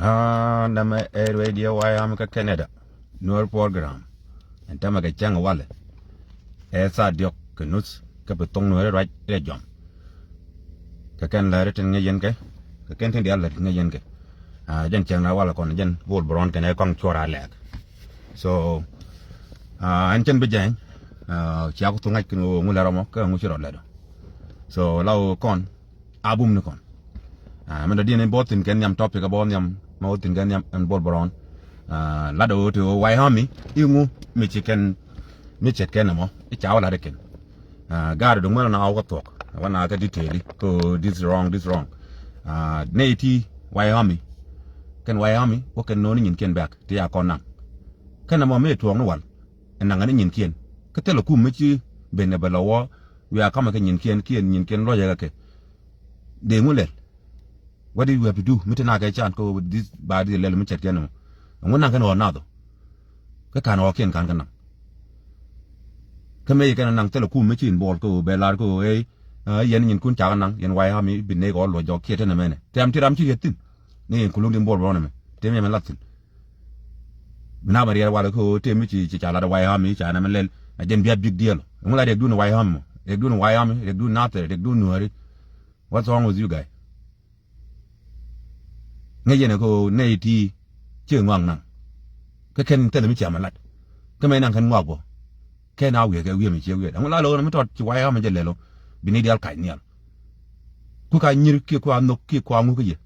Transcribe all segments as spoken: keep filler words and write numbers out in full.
Aa, nɛmɛ ɛ Radio Wyoming kä Canada Nuer program. Ɛn tämɛ kɛ cäŋ walɛ ɛ thaa diɔ̱k kɛ nuth kä bi thoŋ Nuer ruac rɛ jɔm. Kɛ kɛn lääri tin ŋäc yɛn kɛ, kɛ kɛn tin diaal lääri tin ŋäc yɛn kɛ. Aa, jɛn cäŋ na walɛ kɔn jɛn Bol Bron kɛnɛ Kɔaŋ Cuɔr Alɛk. So aa, ɛn cɛn bi jɛny. Aa, cia ku thuŋ ŋa̱c kɛn ɣöö ŋu lɛr ɔmɔ kä ŋu ci rɔ lɛt ɔ. So la ɣöö kɔn a bum ni kɔn. Aa, mɛn dɔ̱diɛn in bɔth thi̱n kɛn nhiam topic a bɔth nhiam ma wä thi̱n kɛn nhiam ɛn Bol Bron. Aa, lat ɣöö ti ɣöö Wyoming iŋu mi ci kɛn mi cɛt kɛn ɛmɔ i̱ ca wä lat ikɛn. Aa, gaari duŋ mɛn na ɣɔw kä thuɔ̱k wä na kä detail i̱ kä ɣöö this wrong, this wrong. Aa, nɛy ti Wyoming kɛn Wyoming wä kɛn no̱o̱ni nyinkiɛn bɛ̈k ti a kɔn naŋ. Kɛn ɛmɔ mi tuɔɔk ni wal ɛn naŋ ni nyinkiɛn kä thilɛ kum mi ci ben ɛ bɛ lɔ wä wiaa kamɛ kɛ nyinkiɛn kiɛn nyinkiɛn lɔcɛ kɛ kɛ. Dee ŋu lɛl? What do you have to do mi ti na kɛ can kä this ba di lɛl mi cɛt kɛn ɛmɔ? Ɛŋu naŋ kɛn ɣɔɔ nath ɔ? Kä kan ɣɔɔkiɛn kan kɛ naŋ. Kä mëë kɛn naŋ thilɛ kum mi ci involve kä ɣöö bɛ lar kä ɣöö ey, aa, yɛn nyinkun cakɛ naŋ yɛn Wyoming bi nɛy kɛ ɣɔɔ luɔc jɔk kiɛ te nɛmɛnɛ. Tɛm ti ram ci yɛ thi̱n ni including Bol Bron ɛmɛ. Tɛm yɛ mɛ lath thi̱n. Mi na bɛ riɛl walɛ kä ɣöö tëë mi ci, ci ca lat Wyoming ca nɛmɛ lɛl. A jɛn bia big deal. Ɛŋu la riɛkdun Wyoming mɔ? Riɛkdun Wyoming, riɛkdun Nathir, riɛkdun Nuääri. What's wrong with you guy? Ŋäc yɛn ɛ kä ɣöö nɛy ti ci ŋɔak naŋ. Kä kɛn thilɛ mi cia mɛ lat. Kä mɛ naŋ kɛn ŋɔak bä. Kɛn a wiee kɛ wiee mi ciek wiee. Ɛŋu la lo̱o̱n mi tɔt ci Wyoming jɛ lɛl ɔ. Bi ni diaal kac nhial. Ku ka nyir kiɛ ku a nhök kiɛ ku a ŋu kä yɛ.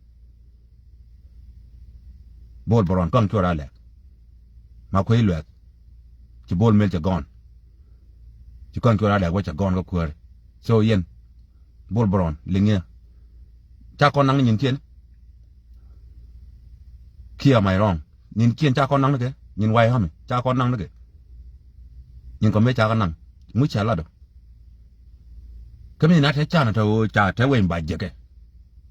Bol Bron Kɔaŋ Cuɔr Alɛk. Ma kuec luɛth. Ci Bol Mel cɛ gɔ̱ɔ̱n. Ci Kɔaŋ Cuɔr Alɛk wä cɛ gɔ̱ɔ̱n kä kuääri. So yɛn Bol Bron liŋ yɛ. Ca kɔn naŋ ni nyinkiɛn. Kiɛ am I wrong? Nyinkiɛn ca kɔn naŋ ni kɛ. Nyin Wyoming ca kɔn naŋ ni kɛ. Nyin kɔn mëë ca kɔn naŋ. Ŋu cia lat ɔ? Kä mi na te can tɔ ɣöö ca te weny ba jekɛ.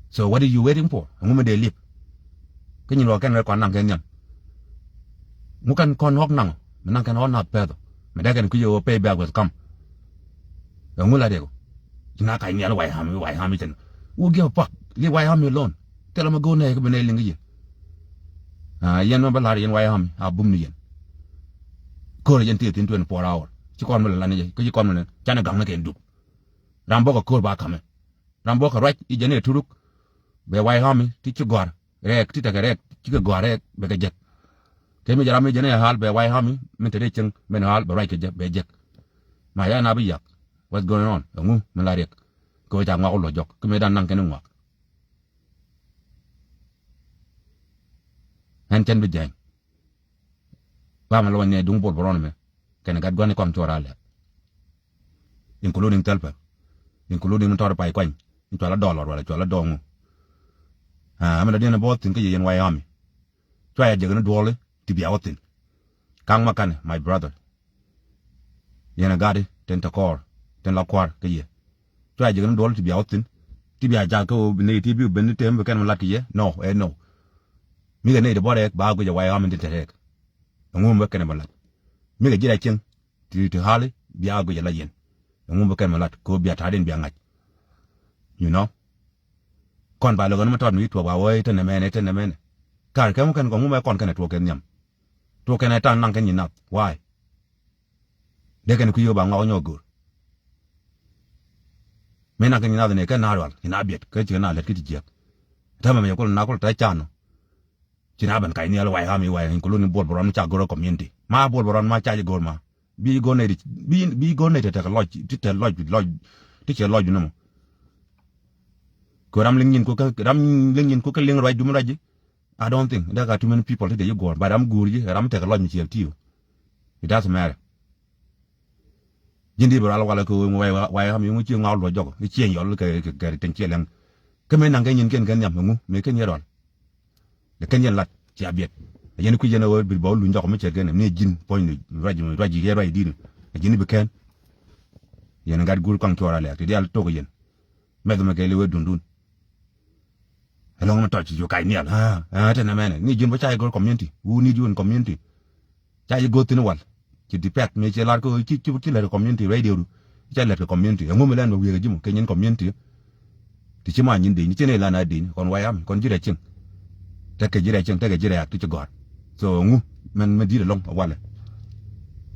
So what are you waiting for? Ɛŋu mi dee liep? Kä nyin wä kɛn kɛ kɔn naŋ kɛ nhiam. Ŋu kɛn kɔn ɣɔk naŋ ɔ? Mi naŋ kɛn ɣɔk nath pɛth ɔ. Mi dee kɛn kui̱c ɣöö pay back with come. Ɛŋu la dee kɔ? Ci na kac nhial Wyoming, Wyoming cɛn. Who give a fuck? Leave Wyoming alone. Thilɛ mi go̱o̱r nɛy kä bi nɛy liŋ kä yɛ. Aa, yɛn mɛ bä la̱r yɛn Wyoming a bum ni yɛn. Ko̱r yɛn thiee thi̱n twenty four hour. Ci kɔn mi lɛ lan ni jɛ kä ci kɔn mi lɛ canɛ gaŋ ni kɛn dup. Ram bä kɛ ko̱r ba kamɛ. Ram bä kɛ ruac i̱ jɛn i̱ turuk. Bɛ Wyoming ti ci gɔ̱a̱r rɛɛk ti tekɛ rɛɛk ti kɛ gɔ̱a̱r rɛɛk bɛ kɛ jek. Kɛ mi jɛ ram i̱ jɛn i̱ ɣa̱l bɛ Wyoming min te dee cieŋ min ɣa̱l bɛ ruac kɛ jɛ bɛ jek. Ma ya na bi yak. What's going on? Ɛŋu min la riɛk? Kɛ wee ca ŋuak wä luɔc jɔk kä mëë dan naŋ kɛn i̱ ŋuak. Ɛn cɛn bi jɛny. Ba mɛ luɔny nɛ duŋ Bol Bron mɛ kɛn gat gua̱n i̱ Kɔaŋ Cuɔr Alɛk. Including Thɛlpɛ. Including mi tɔɔr pay kuany in cual a dɔlɔr wala cual a dɔɔŋ ŋu. Aa, ɛmɛ dɔ̱diɛn ɛ bɔɔth thi̱n kä yɛ yɛn Wyoming. Cua yɛ jek ni duɔɔli ti bia wä thi̱n. Kaŋ ma kanɛ my brother. Yɛn a gat i̱ tin te kɔɔr tin la kua̱r kä yɛ. Cua jek ni duɔl ti bia wä thi̱n. Ti bia jak kä ɣöö bi nɛy ti bi ben ni tëëm bi kɛn mi lat kɛ yɛ. No, ɛ no. Mi kɛ nɛy ti bɔ rɛɛk ba guic ɛ Wyoming tin te rɛɛk. Ɛŋu mi bä kɛn mi lat? Mi kɛ ji̱ ra cieŋ ti ti ɣa̱li bia guic ɛ la yɛn. Ɛŋu mi bä kɛn mi lat kɛ ɣöö bia ta̱a̱diɛn bia ŋa̱c. You know. Kɔn ba lɛ ɣän mi tɔt mi tuɔɔk ba wee te nɛmɛnɛ te nɛmɛnɛ. Kar kɛ ŋu kɛn kɔn ŋu mɛ kɔn kɛn ɛ tuɔɔk kɛn nhiam. Tuɔɔk kɛn ɛ ta̱a̱n naŋ kɛn nyi nath. Why? Dee kɛn kui̱ ɣöö ba ŋɔak nyɔk go̱o̱r. Mëë naŋ kɛ nyin nath ni kɛ na rual kɛ na biɛt kɛ ci kɛ na lät kä ti jiäk. Täämɛ mɛ yɛ kul na kul te can ɔ. Ci na ben kac ni al way ha mi way including Bol Bron mi ca go̱o̱r community. Ma Bol Bron ma ca ji̱ go̱o̱r ma. Bi go̱o̱r nɛy ti bi bi go̱o̱r nɛy ti tekɛ lɔc ti te lɔc lɔc ti cɛ lɔc ni mɔ. Kɛ ram liŋ nyin ku kä ram liŋ nyin ku kä liŋ ruac dum ruac ji̱. I don't think there are too many people ti dee ji̱ go̱o̱r, but ram go̱o̱r ji̱ ram tekɛ lɔc mi ciɛl ti ɣöö. It doesn't matter. Ji̱n di bi rual walɛ kɛ ɣöö way way ha mi ŋu ci ŋuak luɔc jɔk i̱ ciëny yɔl kɛ kɛ kɛ tin ciɛ lɛŋ. Kä mëë naŋ kɛ nyin kɛn kɛn nhiam ɛŋu mëë kɛn yɛ rual. Lɛ kɛn yɛn lat cia biɛt. Ɛ yɛn kui̱c yɛn ɛ ɣöö bi bɛ wä luny jɔk mi cɛr kɛn ni ji̱n puɔ̱ny ni ruac ruac ji̱ ruac di̱t ni. Ɛ ji̱n bi kɛn. Yɛn gat guur kɔŋ cuɔr alɛɛk ti diaal tok yɛn. Mɛth mɛ kɛ li wee dundun. Ɛlɔŋ mi tɔc ci cu kac nial. Aa, aa, te nɛmɛnɛ. Ni ji̱n bä ca yɛ go̱r community. Who need you in community? Ca yɛ go̱r thi̱n wal. Ci defect mëë ci lar kä ci ci ci lɛt kɛ community radio du. Ca lɛt kɛ community. Ɛŋu mi lɛn mɛ wiee kɛ ji̱ mɔ kɛ nyin community. Ti ci ma nyin deny. Ci ni lan a deny. Kɔn wayam. Kɔn ji̱ rɛ cieŋ. Tekɛ ji̱ rɛy cieŋ, tekɛ ji̱ rɛy ak ti ci gɔ̱a̱r. So ŋu mɛn, mɛn di̱t ɛlɔ̱ŋ ɛ walɛ.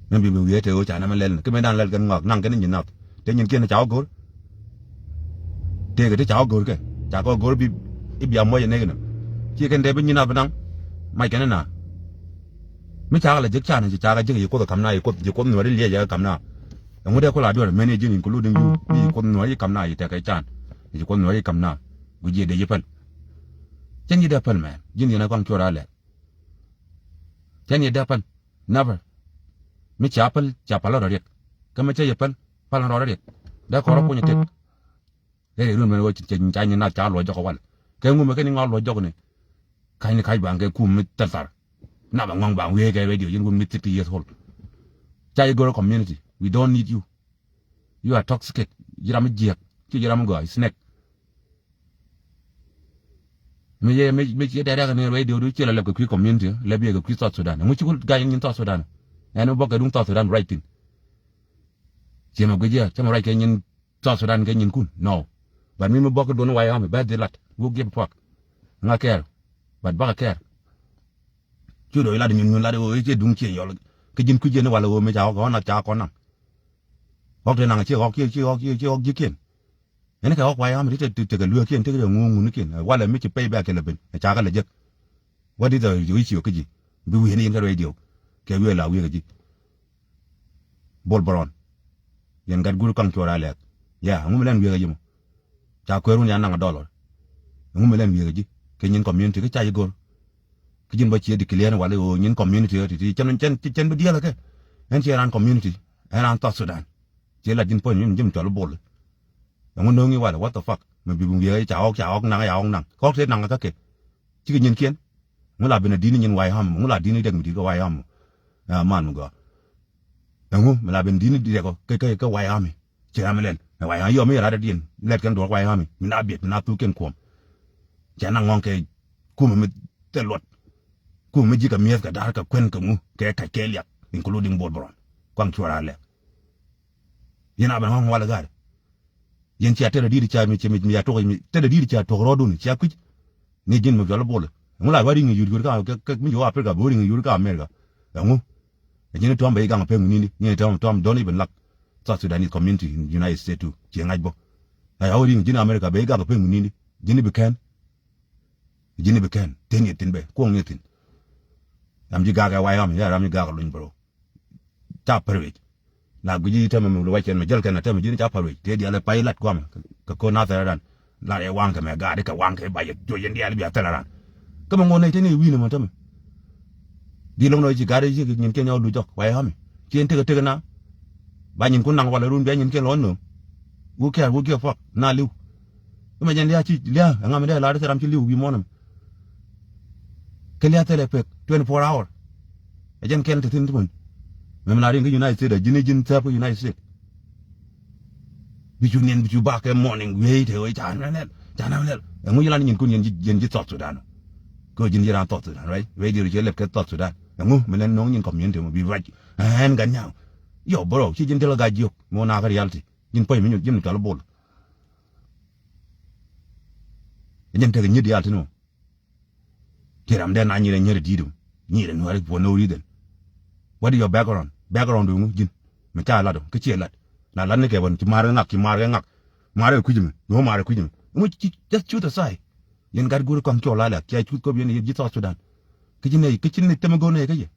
Mɛn bi bi wiee te ɣöö ca nɛmɛ lɛl ni. Kä mɛn dan lɛl kɛn ŋɔak naŋ kɛn nyin nath. Te nyin kiɛn ca wä go̱r. Tëëkɛ ti ca wä go̱r kɛ. Ca kɛ wä go̱r bi i̱ bia muɔc ɛ nɛk inɔ. Ci kɛn dee bi nyin nath bi naŋ. Mac kɛn ina. Mi cakɛ lɛ jek can ci cakɛ jek yi kuoth ɛ kam na yi kuoth, yi kuoth nuɔri liɛc ɛ kam na. Ɛŋu dee kula duɔr mɛn yi ji̱n including you. Bi yi kuoth nuɔri yi kam na yi tekɛ can. Yi kuoth nuɔri yi kam na. Guic yi dee yi päl. Cɛn yi dee päl mɛn. Ji̱n yɛn ɛ kɔn cuɔr a lɛk. Cɛn yɛ dee päl. Never. Mi cia päl, cia päl rɔ riɛk. Kä mi cä yɛ päl, päl rɔ riɛk. Dee kɔrɔ puɔ̱nyɛ tek. Dee run mɛn wä ci ca nyin na ca luɔc jɔk wal. Kɛ ŋumɛ kɛ ni ŋɔak luɔc jɔk ni. Ka̱ny ni ka̱c baŋ kɛ kum mi thil thar. Na bɛ ŋɔŋ baŋ wee kɛ radio, yin wun mi thirty years old. Ca yɛ gör community. We don't need you. You are toxic. Ji̱ ram mi jiɛk. Ci ji̱ ram mi gɔaa, snake. Mi yɛ, mi, mi ci dɛrɛ kɛ ni radio du ci la lɛp kɛ kui̱ community, lɛp yɛ kɛ kui̱ South Sudan. Ŋu ci kul ga̱a̱c nyin South Sudan. Ɛn bä kɛ duŋ South Sudan right thing. Ci mɛ guic yɛ, ci mɛ right kɛ nyin South Sudan kɛ nyin kun. No. But mi mi bä kɛ duɔn White Army, bɛ dhi lat. Who give a fuck? Ŋa care. But bä kɛ care. Cu dɔ̱ ilat nyun nyun lat ɣöö i̱ ciɛ duŋ ciɛ yɔl. Kɛ ji̱n kui̱ jiɛn i̱ wal ɣöö mëë ca ɣɔk ɣɔn nath ca kɔn naŋ. Ɣɔk te naŋ ciɛ ɣɔk ciɛ ciɛ ɣɔk ciɛ ciɛ ɣɔk ji̱kiɛn. Ɛn kɛ ɣɔk White Army ti te te kɛ lueekiɛn ti kɛ ŋuun ŋun kiɛn walɛ mi ci pay bɛ kɛ lɛ ben ɛ ca kɛ lɛ jek. What is the issue kä ji̱? Bi wi̱i̱ ni yɛn kɛ radio kɛ wi̱i̱ la wi̱i̱ kɛ ji̱. Bol Bron. Yɛn gat gur kaŋ cuɔr a lɛk. Ya, ŋu mi lɛn wi̱i̱ kɛ ji̱ mɔ. Ca kueer wun ya naŋ a dollar. Ŋu mi lɛn wi̱i̱ kɛ ji̱ kɛ nyin community kä ca ji̱ go̱r. Kä ji̱n bä ciɛ declare ni wal i̱ ɣöö nyin community ɣä ti̱ti̱ cɛn, cɛn, cɛn bi diɛl ɛ kɛ. Ɛn ciɛ raan community, ɛn raan South Sudan. Ciɛ lat ji̱n puɔ̱ny ji̱n, ji̱n cɔl i̱ Bol. Ɛŋu no̱o̱ŋ i̱ wal i̱, what the fuck? Mɛ bi wiee ca ɣɔk, ca ɣɔk naŋ, ca ɣɔk naŋ. Ɣɔk tëë naŋ kä kɛ. Cikɛ nyin kiɛn. Ŋu la ben a di̱t ni nyin White Army, ŋu la di̱t ni dɛk mi di̱t kä White Army. Ɛ man mi gɔaa. Ɛŋu mi la ben di̱t ni dɛk ɔ kɛ, kɛ, kɛ White Army. Ci ram mi lɛl. Ɛ White Army yɔ mi rat a diɛn. Lɛt kɛn duɔk White Army. Mi na biɛt, mi na thuk kɛn kuɔm. Cɛ na ŋɔŋ kɛ kumɛ mi thil luɔt. Kumɛ mi ji̱ kɛ mi̱eth kɛ da̱r kɛ kuɛn kɛ ŋu kɛ kac kɛ liak, including Bol Bron. Kuaŋ cuɔr a lɛk. Yɛn a ben ŋɔŋ wal gaat. Yɛn cia tetdä di̱t cia mi, cia mi, mi ya tuɔk mi tetdä di̱t cia tuɔk rɔɔdun cia kui̱c. Ni ji̱n mi viɔl Bol. Ŋu la wä riŋ yur yur ka kɛ, kɛ mi yo̱ Africa bi wä riŋ yur ka America. Ɛŋu. Ɛ ji̱n Trump bɛ i̱ gaŋ pek mi nini, ni Trump, Trump don't even like South Sudanese community in United States too. Cie ŋa̱c bä. Ɛ ya wä riŋ ji̱n America bɛ i̱ gaŋ pek mi nini. Ji̱n i̱ bi kɛn. Ji̱n i̱ bi kɛn. Thin yɛ thin bɛ. Kuɔŋ yɛ thin. Ram ji̱ gak ɛ White Army, ya ram ji̱ gak luny bro. Ca pär wec. Na guic i̱ tämɛ mi wä cɛn mɛ jäl kɛn a tämɛ ji̱n ca pär wec. Tëë diaal ɛ pay lat kuamɛ. Kɛ ko̱n nathɛr ran. Lar ɛ waŋ kɛ mɛ gaat ikɛ waŋ kɛ ba yɛ juɔc yɛn diaal bia thɛl ran. Kä mɛ ŋuɔ̱n nɛy teni wi̱i̱n ɛmɔ tämɛ. Di lo̱ŋ nɔ ci gaat i̱ ci nyin kiɛn nyɔk luc jɔk White Army. Ci ɛn tekɛ tekɛ na. Ba nyin kun naŋ walɛ run bia nyin kiɛn lɔn nööŋ. Who care, who give a fuck? Na li̱w. Imɛ jɛn lia̱a̱ ci lia̱a̱ ɛŋa mi dee lar i̱ thil ram ci li̱w wi̱i̱ muɔ̱ɔ̱n ɛmɛ. Kɛ lia̱a̱ thilɛ pek twenty four hour. Ɛ jɛn kɛn te thi̱n thimän. Mɛm la riŋ kä United States a ji̱n i̱ ji̱n thäp kä United States. Bi cu niɛn bi cu bak kɛ morning wiee te ɣöö ca nɛn lɛl, ca nɛn lɛl. Ɛŋu ji̱ lan nyin kun yɛn ji̱, yɛn ji̱ South Sudan. Kɛ ɣöö ji̱n ji̱ raan South Sudan, right? Wiee diɛɛr cɛ lɛp kɛ South Sudan. Ɛŋu mi nɛn no̱o̱ŋ nyin community mɔ bi ruac. Ɛn gat nyaw. Yɔ bro, ci ji̱n thil kä gat jiök. Mi wä nakä reality. Ji̱n pay mi ji̱n cɔl Bol. Ji̱n tekɛ nyi̱t diaal tin wä. Ti ram dee na nyirɛ nyirɛ di̱i̱t. Nyirɛ nuäri for no reason. What is your background? Background du ŋu ji̱n? Mi ca lat ɔ, kä ciɛ lat. Na lat ni kɛ bän, ci maar kɛ ŋak, ci maar kɛ ŋak. Maar kɛ kui̱c mi, duɔ̱ maar kɛ kui̱c mi. Ŋu ci, just choose a side. Yɛn gat go̱ri kɔn cɔl la lɛ, cia cuth kop yɛn, yɛn ji̱ South Sudan. Kä ci nɛy, kä ci nɛy thɛmɛ go̱r nɛy kä yɛ.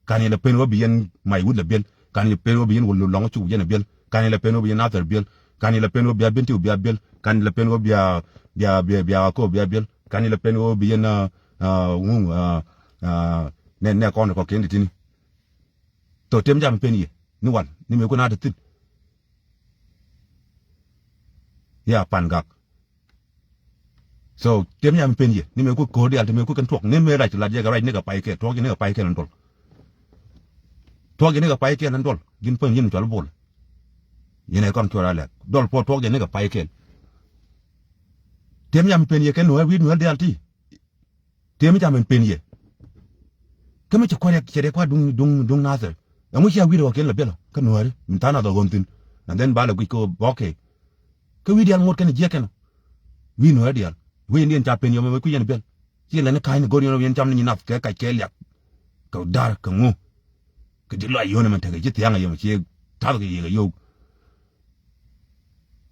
Kan yɛ lɛ pen wä bi yɛn may wut lɛ biɛl. Kan yɛ pen wä bi yɛn wä lɔŋ cuk yɛn ɛ biɛl. Kan yɛ lɛ pen wä bi yɛn nathɛr biɛl. Kan yɛ lɛ pen wä bia Bentiu bia biɛl. Kan yɛ lɛ pen wä bia, bia, bia, bia Akop bia biɛl. Kan yɛ lɛ pen wä bi yɛn, ah, ah, ŋuŋ, ah, ah, nɛ, nɛ kɔn kɔ ken di tini. Tho tem jam pen yɛ. Ni wal, ni mëë kun a te thin. Ya pan gak. So, tem yam pen yɛ, ni mëë ku ko̱r diaal, te mëë ku kɛn tuɔk, ni mëë rac lat yɛ kɛ rac ni kɛ pay kɛɛl, tuɔk yɛ ni kɛ pay kɛɛl ni duɔl. Tuɔk yɛ ni kɛ pay kɛɛl ni duɔl, ji̱n puɔ̱ny ji̱n cɔl Bol. Yɛn ɛ kɔn cuɔr a lɛk, duɔl puɔ̱ tuɔk yɛ ni kɛ pay kɛɛl. Tem yam pen yɛ kɛn nuɛɛr wi̱i̱ nuɛɛr diaal ti. Tëë mi ca mɛn pen yɛ. Kä mi ci kuäär yɛ cɛ dee kua̱r duŋ, duŋ, duŋ Nathir. Ɛŋu cia wi̱i̱ rɛ wä kiɛn lɛ biɛl ɔ kä nuääri min tha̱a̱ŋ nath ɔ ɣɔn thi̱n. And then ba lɛ guic kä, okay. Kä wi̱i̱ diaal ŋot kɛn jiɛk kɛn ɔ. Wi̱i̱ nuääri diaal. Wi̱i̱ yɛn diɛn ca pen yɛ mɛ kui̱ yɛn biɛl. Ti lɛ ni ka̱ny ni go̱r yɛn, yɛn cam ni nyi nath kɛ kac kɛ liak. Kɛ da̱r kɛ ŋu. Kɛ di lɔac yio̱n ɛmɛ tekɛ ci thia̱ŋ a yɛmɛ ci ta̱th kɛ yek a yio̱w.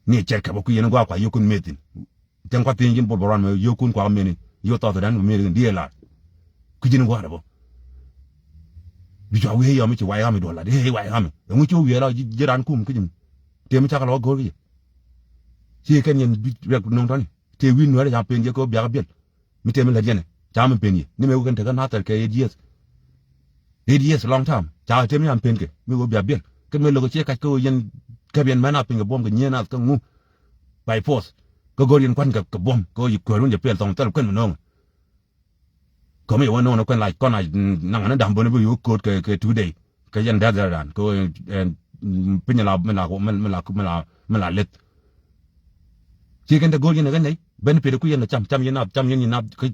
Ni cɛr kɛ bä kui̱ yɛn gua̱a̱ kua yio̱kun methin. Cäŋ kua thieny ji̱n bol bä ruan mɛ yio̱kun kua meni yio̱ thɔth dan mɛ meni kɛ diee lar. Kui̱ ji̱n gua̱a̱ dɛ bä. Bi cua wiee yɔm i̱ ci way ram i̱ duɔl lat i̱ way ram i̱ ɛŋu ci wiee la ji̱ ran kum kä ji̱ mi. Tëë mi cakɛ lɔ go̱o̱r kä yɛ. Ci kɛn yɛn bi rɛk no̱ŋ tɔ̱ni. Tëë wi̱i̱ nuäärä ca pen jɛ kɛ wä biakä biɛl. Mi tëë mi lät yɛn ɛ ca mi pen yɛ ni mëë wä kɛn tekä nathɛr kɛ eight years. Eight years long time ca tëë mi ca mi pen kɛ mi wä bia biɛl kɛn mëë lo̱k ɛ ciɛ kac kä wä yɛn käp yɛn mɛn a piny kɛ buɔ̱m kɛ nyieen nath kä ŋu. By force kä go̱r yɛn kuan kɛ buɔ̱m kä wä yi kuäär wun jɛ pɛl thɔŋ thɛl kuɛn mi no̱o̱ŋ. Kɔmi yɛ wä no̱o̱ŋ ni kuɛn lac kɔn a naŋ ni da̱m bäni bi yɛ wä ko̱o̱t kɛ kɛ two day. Kɛ yɛn dɛth dɛth dan kɛ ɣöö ɛn piny la mi la mi la mi la mi la leth. Ci kɛn te go̱o̱r yɛn kɛ nɛy ben pit ku yɛn lɛ cam cam yɛn nath cam yɛn yɛn nath kä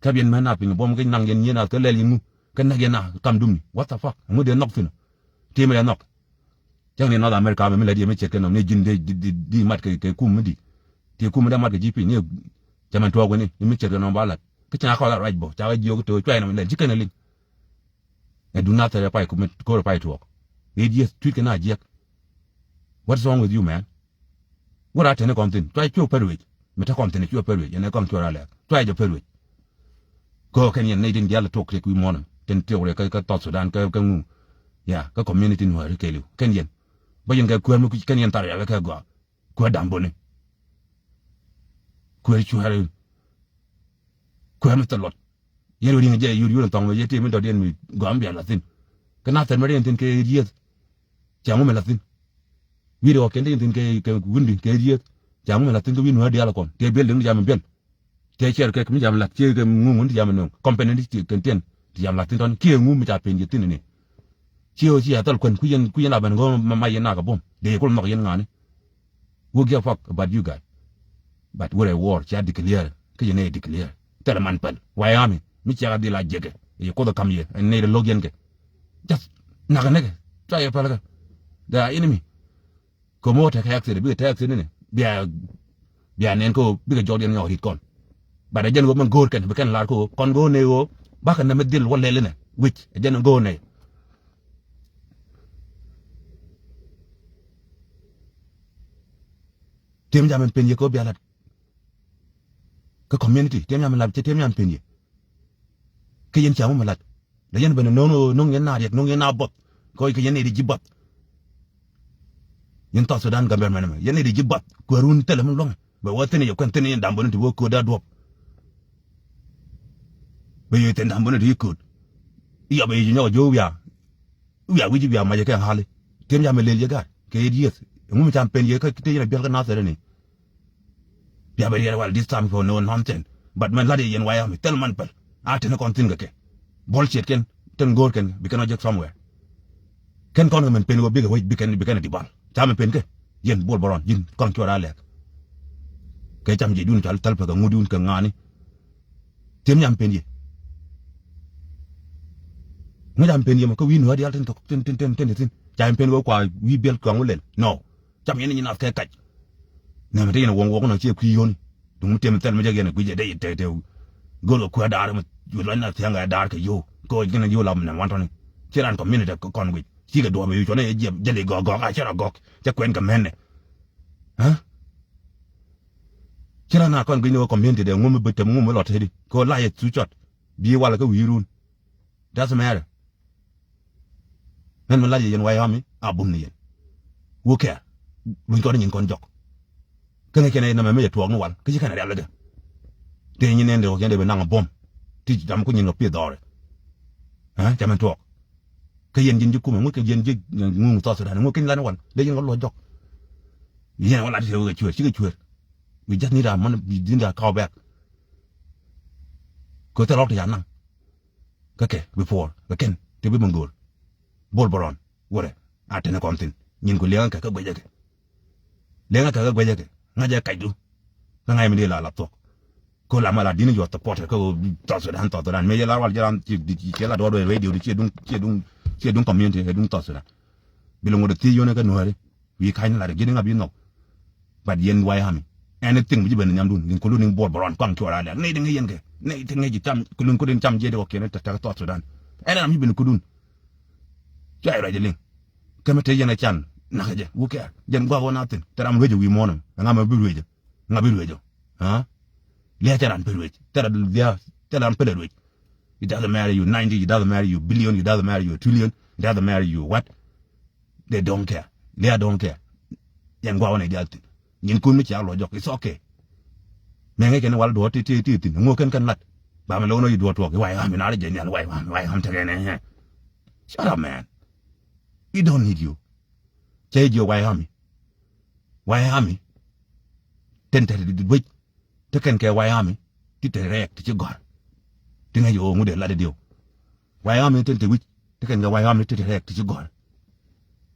kɛ yɛn mɛn nath piny buɔ̱m kä naŋ yɛn yɛn nath kä lɛl yɛn ŋu kä näk yɛn nath kam dumni what the fuck ŋu dee nhɔk thi̱n. Ti mi dee nhɔk. Cäŋ ni North America mɛ mi la diɛ mi ce̱tkɛ nɔm ni ji̱n dee di di di mat kɛ kɛ kum mi di. Ti kum mi dee mat kɛ ji̱ piny ni cɛ mɛn tuɔɔk weni ni mi ce̱tkɛ nɔm ba lat kä cɛn a kɔl a ruac bɔ ca wä jiök to̱ cuay nɔm lɛl ci kɛn a liŋ. Ɛ duŋ nath thɛrɛ pay kumit ko̱r pay tuɔɔk. Ɣet yieth tui̱t kɛ na jiɛk. What's wrong with you, man? Wä rat teni kɔn thin cuay cuɛ pär wec. Mi te kɔn thin cuɛ pär wec ɛn ɛ kɔn cuɛ ra lɛk cuay jɛ pär wec. Kɛ kɛn yɛn nɛy tin diaal tok tek wi̱i̱ muɔ̱ɔ̱n tin tok rɛ kä South Sudan kä kä ŋu. Ya kä community nuääri kɛɛliw kɛn yɛn. Bä yɛn kɛ kuäär mi kui̱c kɛn yɛn thar rial kɛ gɔaa. Kuäär da̱ŋ buni. Kuäär cuäär. Kuäär mi thil luɔt. Yɛn wä ri̱ŋ jɛ yur yur in thɔŋ wä yɛ ti mi dɔ̱diɛn mi gɔam bia la̱thin. Kä na thɛr mi riɛn thin kɛ yieth. Ca ŋu mi la̱thin. Wi̱i̱ ri ɣɔk kɛn ti yɛn thin kɛ kɛ windi kɛ yieth. Ca ŋu mi la̱thin kä wi̱i̱ nuäär diaal kɔn tëë biɛl diŋ jam in biɛl. Tëë cɛr kɛ mi jam la̱t ciɛ kɛ ŋu ŋun ti jam in nöŋ kɔmpɛn in ti kɛn tiɛn ti jam la̱thin tɔn kiɛ ŋu mi ca pen yɛ thin in ni. Ciɛ ɣöö ci a thal kuän ku yɛn ku yɛn a ben ɣöö ma yɛn nak a buɔ̱m dee yɛ kul nhɔk yɛn ŋa̱ni. Who give a fuck about you guys? But where a war cia declare kä yɛ nɛy declare thilɛ man päl way ami mi ciaka dhil a jekɛ. Yɛ kuoth a kam yɛ ɛn nɛy rɛ lo̱k yɛn kɛ. Just nak a näkɛ cua yɛ päl kɛ. The enemy. Kɛ mɔ tekɛ accident bikɛ tekɛ accident ni bia bia nɛn kä bikɛ jɔk diɛn nyɔk rit kɔn. But a jɛn wä mɛn go̱o̱r kɛn bi kɛn lar kä wä kɔn go̱o̱r nɛy wä bakɛ nɛmɛ dhil wä lɛl inɛ wi̱c a jɛn go̱o̱r nɛy. Tiɛm jam in pen yɛ kɛ wä bia lat. Kä community tiɛm jam in lat cɛ tiɛm jam in pen yɛ. Kä yɛn cam wä mi lat. Lɛ yɛn ben no̱ŋ no̱ŋ yɛn na riɛk no̱ŋ yɛn na buɔth. Kɔc kɛ yɛn nɛy di ji̱ buɔth. Yɛn South Sudan Gambia mɛn mɛ yɛn nɛy di ji̱ buɔth kuäär wun thilɛ mi luɔ̱ŋ. Bɛ wä thin yɛ kuɛn thin yɛn dam bä ni ti wä kööt da duɔ̱p. Bɛ yɛ thin dam bä ni ti kööt. Yɔ bɛ yɛ nyɔk a jiö wiaa. Wiaa wi̱c wiaa mac kɛ ŋa̱li. Tiɛm jam in lel yɛ gaat kɛ yɛ dieth. Ɛŋu mi cam pen yɛ kä ti yɛn a biɛl kä nathɛrɛ ni. Bia bɛ riɛl wal this time for no nonsense. But mɛn lat yɛ yɛn wayami thil man päl. A teni kɔn thin kɛ kɛ. Bullshit kɛn tin go̱o̱r kɛn bi kɛn ɔ jek somewhere. Kɛn kɔn kɛ mɛn pen wä bikɛ wec bikɛn bikɛn a di bal ca mɛn pen kɛ. Yɛn bol bɔrɔn ji̱n kɔn cuɔr a lɛk. Kɛ cam jiɛcdun cal thäl pekɛ ŋutdun kɛ ŋa̱a̱ni. Tiɛm nyam pen yɛ. Ŋu cam pen yɛ mɔ kä wi̱i̱ nuäär diaal tin thok tin tin tin tin tin ca yɛn pen wä kua wi̱i̱ biɛl kɔaŋ wä lɛl nɔ. Cam yɛn nyin nath kɛ kac. Nɛmɛ te yɛn wuɔ̱ŋ wuɔ̱k nɔ ciɛ kui̱ yoni. Duŋ mi tëë mi thɛl mi jɛ yɛn kui̱ jɛ dee yɛ tɛk tɛk. Göl kɛ kuäär daar mi luɔc na thia̱ŋ kɛ daar kɛ yo. Kɛ ɣöö ji̱n yio̱w lam nɛm wan tɔni. Ci raan community kɔn guic cikɛ duɔ̱ɔ̱p yu cuɔnɛ yɛ jiɛp jäli gɔk gɔk a cɛ rɔ gɔk cɛ kuɛn kɛ mɛnɛ. Ɛ ci raan a kɔn guic ni wä community dee ŋum mi bi tem ŋum mi lɔ tedi kɛ ɣöö la yɛ thu cɔt. Bi wal kä wi̱i̱ run. Doesn't matter. Mɛn mi lac yɛ yɛn way hami a bum ni yɛn. Wukɛ luny kɔn nyin kɔn jɔk. Kä ŋäc kɛn ɛ nɛmɛ mi yɛ tuɔɔk ni wal kä ci kɛn ɛ rial ikɛ. Tëë nyin nɛn dee wä kɛn dee bi naŋ a buɔ̱m. Ti dam ku nyin kɛ pieth dhɔɔrɛ. Ɛ cɛ mɛn tuɔɔk. Kä yɛn ji̱n ji̱ kumɛ ŋuc kɛ yɛn ji̱ ŋuŋ South Sudan ŋuc kɛn lan wal dee yɛn kɛ luɔc jɔk. Yɛn wal a ti tëë wä kɛ cueer cikɛ cueer. We just need our money, we need our cow back. Kɛ thil lɔk ti ca naŋ. Kä kɛ before kɛ kɛn ti bi mi go̱o̱r. Bol bärɔn wurɛ a teni kɔn thi̱n nyin ku liɛŋä kɛ kä guecä kɛ. Liɛŋä kɛ kä guecä kɛ ŋa̱cä kacdu. Kä ŋa̱cä mi dee la lap thuɔ̱k. Ko lam a la di̱n yuɔth supporter kä South Sudan South Sudan mëë yɛ la wal jɛ ram ci ci la duɔt wee radio di ciɛ duŋ ciɛ duŋ ciɛ duŋ community ɛ duŋ South Sudan. Bi lɛ ŋot ɛ thiec yonɛ kä nuääri. Wi̱i̱ ka̱ny ni lat ɛ ji̱n ŋa̱ bi nhɔk. But yɛn way hami Anything mi ji̱ ben nhiamdun, including Bol Bron, kɔaŋ cuɔr a lɛk. Nɛy ti ŋäc yɛn kɛ. Nɛy ti ŋäc ji̱ cam, including kudin cam jiɛt kɔ kiɛn tɛk tɔt Sudan. Ɛn ram ji̱ ben kudun. Cua rɛc liŋ. Kɛ mi te yɛn a can. Nak jɛ. Who care? Jɛn guak wä na thin. Te ram ruec wi̱i̱ muɔ̱ɔ̱n. Ŋa mɛ bi ruec. Ŋa bi ruec. Ha? Lia̱a̱ cɛ ran pɛl ruec. Thilɛ lia̱a̱, thilɛ ran pɛl ruec. It doesn't matter you ninety, it doesn't matter you billion, it doesn't matter you trillion, it doesn't matter you what. They don't care. They don't care. Yɛn gua̱a̱ wä nɛ diaal thin. Nyin kun mi cia luɔc jɔk. It's okay. Mɛ ŋäc kɛn wal duɔ̱ɔ̱r ti ti ti thin. Ŋuɔ kɛn kɛn lat. Ba mi lo̱n wä yi duɔ̱ɔ̱r tuɔɔk. Why am I not a genial? Why am I? Why am I taking it? Shut up, man. We don't need you. Cɛ jiök White Army. White Army. Tɛn tɛt di wec. Te kɛn kɛ White Army. Ti te rɛɛk ti ci gɔ̱r. Ti ŋäc ɣöö ŋut dee lat idiw. White Army tɛn te wi̱c. Te kɛn kɛ White Army ti te rɛɛk ti ci gɔ̱r.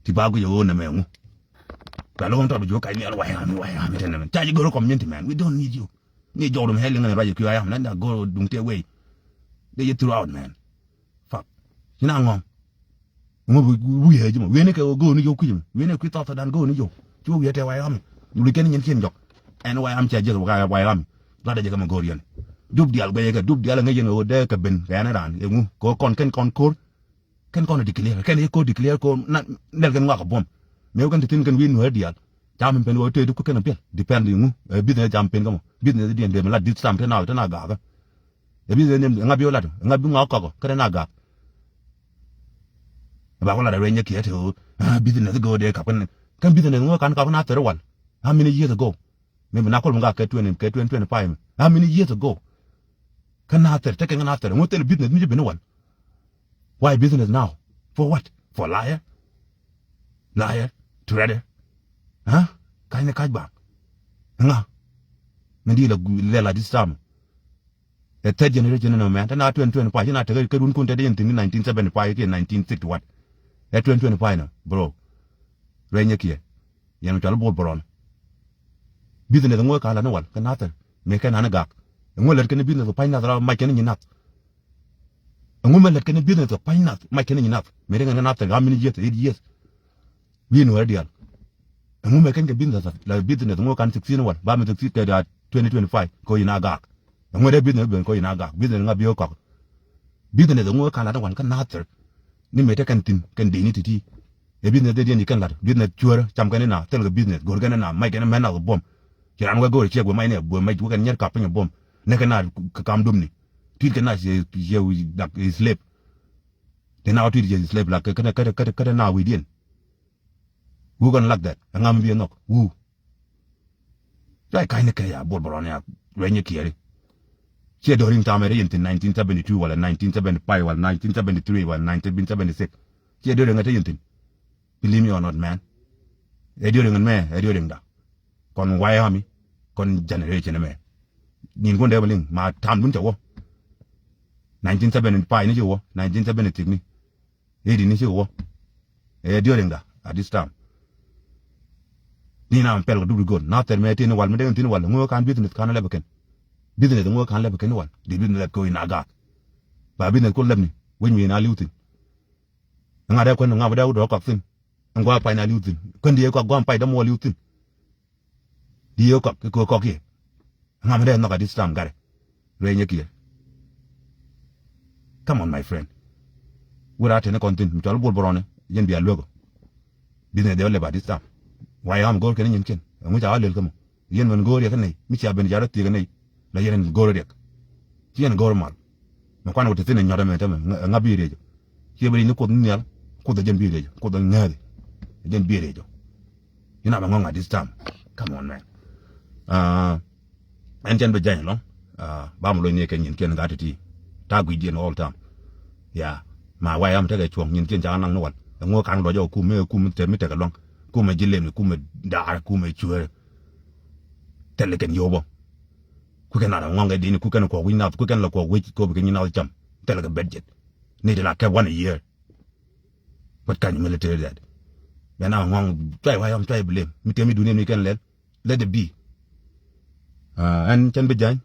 Ti ba guic ɣöö nɛmɛ ŋu. Kɛ lo̱ŋ tɔt bi jiök kac nhial White Army, White Army tɛn nɛmɛ. Ca ji̱ go̱r community, man. We don't need you. Ni jɔwdom hɛl iŋän ruac i̱ kui̱ White Army. Nɛn da go̱r duŋ tëë wei. Dee yɛ throughout, man. Fuck. Ci na ŋɔ̱ŋ. Ŋu bi wi̱i̱ ɛ ji̱ mɔ. Wi̱i̱ ni kɛ ɣöö go̱o̱r ni yio̱w kui̱c mɔ. Wi̱i̱ ni kui̱ thɔth thɔth dan go̱o̱r ni yio̱w. Ci wä wi̱i̱ ɛ tɛ White Army. Wuli kɛn nyin cien jɔk. Ɛn White Army cɛ ji̱ wä White Army. Lat ɛ jɛ kɛ mɛ go̱o̱r yɛn. Dup diaal guɛc ɛ kɛ. Dup diaal ɛ ŋäc yɛn ɣöö dee kɛ ben kɛ ɛn raan. Ɛ ŋu. Kɛ ɣöö kɔn kɛn kɔn ko̱r. Kɛn kɔn ɛ declare. Kɛn ɛ ko̱r declare ko̱r. Na nɛl kɛn ŋɔak ɛ buɔ̱m. Mëë wä kɛn ti thi̱n kɛn wi̱i̱ nuäär diaal. Ca min pen ɣöö tëë di ku kɛn ɛ piɛl. Depend ɛ ŋu. Ɛ business ca min pen kä mɔ. Business diɛn dee mi lat this time te na te na gaakä. Ɛ business ni ŋa bi wä lat, ŋa bi ŋa kɔk kä na gak. Ɛ ba wä lat a rueny nyɛ kiɛ te ɣöö, ah, business go̱o̱r dee kap kɛn. Kɛn business ŋo̱o̱ kan kap kɛn a thɛr wal. How many years ago? Maybe na kɔl mi gak kɛ twenty, kɛ twenty, twenty-five. How many years ago? Kɛn a thɛr, te kɛn kɛn a thɛr. Ŋo̱o̱ thil business mi ci ben wal. Why business now? For what? For liar? Liar? Traitor? Huh? Ka̱ny ni ka̱c bak. Ŋa? Min di la gu-, lɛl a this time. Ɛ third generation nɔ mɛn. Tɛn a twenty twenty-five, ci na tekɛ kɛ run kun te dee yɛn thi̱n nineteen seventy-five kiɛ nineteen sixty what. Ɛ twenty twenty-five nɔ, bro. Rueny nyɛ kiɛ. Yɛn cɔal Bol Bron. Business ŋo̱o̱ ka la ni wal, kɛ nathɛr. Mëë kɛ nani gak. Ŋo̱o̱ lät kɛn business kɛ pa̱ny nath ra mac kɛn nyi nath. Ŋo̱o̱ mɛ lät kɛn business kɛ pa̱ny nath, mac kɛn nyi nath. Mëë ri ŋɛn kɛ nathɛr, how many years, eight years. Wi̱i̱ nuɔ̱ɔ̱rä diaal. Ɛŋu mɛ kɛn kɛ business la business ŋu kan sixteen wal ba mi sixteen kɛ da twenty twenty-five kɛ ɣöö yin a gaak. Ɛŋu dee business ben kɛ ɣöö yin a gaak business ŋa bi ɣä kɔk. Business ɛŋu kan lat ni wal kä nathir. Ni mɛ te kɛn thi̱n kɛn dee ni ti̱ti̱. Ɛ business dee diɛn yi kɛn lat business cuäärä cam kɛn ina thil kɛ business go̱r kɛn ina mac kɛn mɛn nath buɔm. Ci raan wɛ go̱r ciɛk wɛ mac ni ɛ buɔm mac wä kɛn nyɛr kap piny ɛ buɔm. Nɛ kɛn na kɛ kam dom ni. Tui̱t kɛn na ciɛ ciɛ dak slave. Tëë na wä tui̱t ciɛ slave la kɛ kɛn kɛn kɛn na wi̱i̱diɛn. Who gonna like that? Ɛŋa mi bi ɛ nhɔk? Who? Cuay ka̱ny ni kɛ ya Bol Bron ya rueny ni kiɛri. Ciɛ during time ɛ te yɛn thi̱n nineteen seventy-two wala nineteen seventy-five wala nineteen seventy-three wala nineteen seventy-six. Ciɛ during ɛ te yɛn thi̱n. Believe me or not, man. Ɛ during ɛn mɛ, ɛ during da. Kɔn White Army, kɔn generation mɛ. Nyin kun dee bä liŋ ma tam dun cɛ wä. Nineteen seventy-five ni cɛ wä, nineteen seventy-six ni. Iti ni ci wä. Ɛ during da at this time. Ni na pɛl kɛ dup di go̱n na thɛr mɛ tin wal mi dee tin wal ŋuɔ kan business kan lɛp kɛn. Business ŋuɔ kan lɛp kɛn wal di business lɛp kɛ wi̱i̱ na gaak. Ba business kun lɛp ni wec mi na li̱w thin. Ŋa dee kuɛn ŋa ba dee wut dɔ̱ɔ̱k kɔk thin. Ŋuɔ pay na li̱w thin kuɛn di yee kɔk guam pay däm wä li̱w thin. Di yee kɔk kɛ kɔk yɛ. Ŋa mi dee nhɔk a this time garɛ. Rueny nyɛ kiɛ. Come on my friend. Wut a teni kɔn thin mi cɔl Bol Bron yɛn bia luek ɔ. Business dee wä lep a this time. Why am go̱o̱r kɛn nyin kiɛn ɛŋu ca wä lel kä mɔ. Yɛn mɛn go̱o̱r yɛ kä nɛy mi cia ben jar thiek kä nɛy. La yɛn go̱o̱r riɛk. Ci yɛn go̱o̱r mal. Mɛ kuan wä te thin ɛ nyɔt ɛmɛ tämɛ ŋa bi riɛc ɔ. Ci bi riɛc ni Kuoth ni nhial. Kuoth ɛ jɛn bi riɛc ɔ Kuoth ɛ ŋääthi. Ɛ jɛn bi riɛc ɔ. Inɔ bɛ ŋɔŋ at this time. Come on man. Ɛn cɛn bɛ jany lɔŋ. Ba mi loc ni kɛ nyin kiɛn gat ti ti. Ta guic diɛn all time. Ya ma wayam tekɛ cuɔ̱ŋ nyin kiɛn ca naŋ ni wal. Ɛŋu kan lɔc ɔ kum mi kum mi tekɛ luaŋ. Kum mi ji̱ lem ni kum mi daar kum mi cueer. Thil kɛn yio̱w bä. Ku kɛn lat ŋɔŋ kɛ di̱n ku kɛn kuɔk wi̱c nath ku kɛn la kuɔk wi̱c kop kɛ nyin nath cam. Thil kɛ budget. Ni ti la kɛ one a year. What kind of military that? Bɛ na ŋɔŋ cuay wayam cuay blame mi temi dunia mi kɛn lɛl. Let it be. Ɛn cɛn bi jany.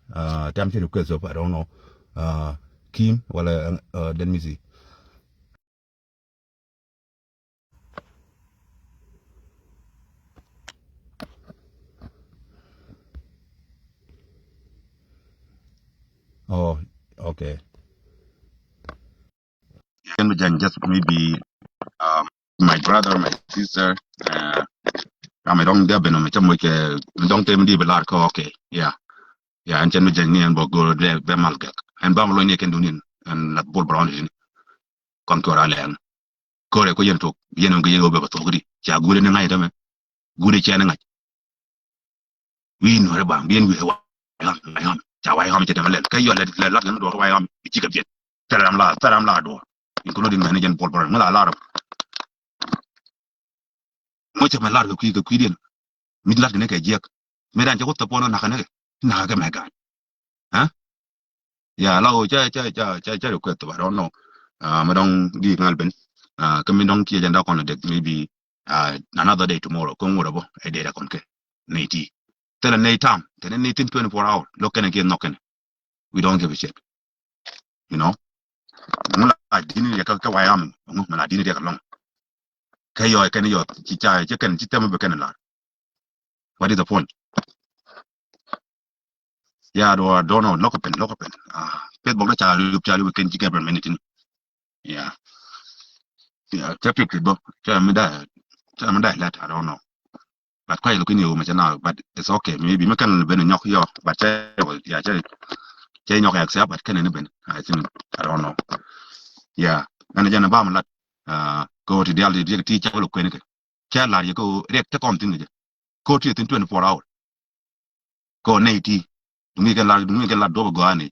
Tɛm ci request of I don't know. Kim wala let me see. Oh, okay. Can be just maybe, uh, my brother, my sister, uh, I'm a wrong there, but I'm a wrong time, okay. Yeah. Yeah, and can be just me and Bogo, be mal gak. And Bam lo ni can do nin, and not Bull Brown in. Kon kora lɛŋ. Kore ko yɛn tok, yɛn ŋa yɛn wä bɛ ba thok di. Ca gure ni ŋa̱c dämɛ. Gure cɛ ni ŋa̱c. Wi̱i̱ nuɔrɛ baŋ, bien wi̱i̱ wa. Wayam, wayam. Ca wayam cɛ dämɛ lɛl. Kɛ yɔ lɛ, lɛ lat kɛ ni duɔr wayam. Bi cikɛ biɛt. Thɛr ram la, thɛr ram la duɔr. Including mɛn ni jɛn Bull Brown. Ŋu la lar. Ŋu cɛ mɛ lar kɛ kui̱, kɛ kui̱diɛn. Mi lat kɛ ni kɛ jiɛk. Mi ran cɛ ku thop puɔn nak kɛ ni kɛ. Nak kɛ mɛ gan. Huh? Yeah, la o cɛ, cɛ, cɛ, cɛ, cɛ request, but I don't know. Uh, mi dɔŋ di ŋal ben. Uh, kɛ mi dɔŋ kiɛ jɛ nda kɔn dek, maybe, uh, another day tomorrow. Kɔn wurɛ bɔ, ɛ dee da kɔn kɛ. Nɛy ti. Thilɛ nɛy tam, tɛnɛ nɛy tin twenty-four hour. Lɔ kɛnɛ kiɛ nhɔk kɛnɛ. We don't give a shit. You know? Ŋu la dini riɛk kä, kä wayam. Ŋu la dini riɛk lɔŋ. Kɛ yɔ, kɛn yɔ, ci ca, ci kɛn, ci tɛm bɛ kɛn lar. What is the point? Yeah, I don't, I don't know. Lock up and lock up and, ah, Facebook na ca lu, ca lu kɛn ci government tin. Yeah. Yeah, ca pick it bo. Ca mi da, ca mi da lat, I don't know. But quite looking you, but it's okay. Maybe mi kɛn ben nyɔk yɔ, but ca, yeah, ca, ca nyɔk accept, but kɛn ni ben. I think, I don't know. Yeah. Ɛn jɛn ba mi lat, ah, ko ti dial ti, ti ca lo kwen kɛ. Cɛ lar yɛ ko riɛk te kɔn thin kɛ jɛ. Ko ti thin twenty-four hour. Ko nɛy ti. Duŋ ikɛ lar, duŋ ikɛ lar duɔp gɔaa ni.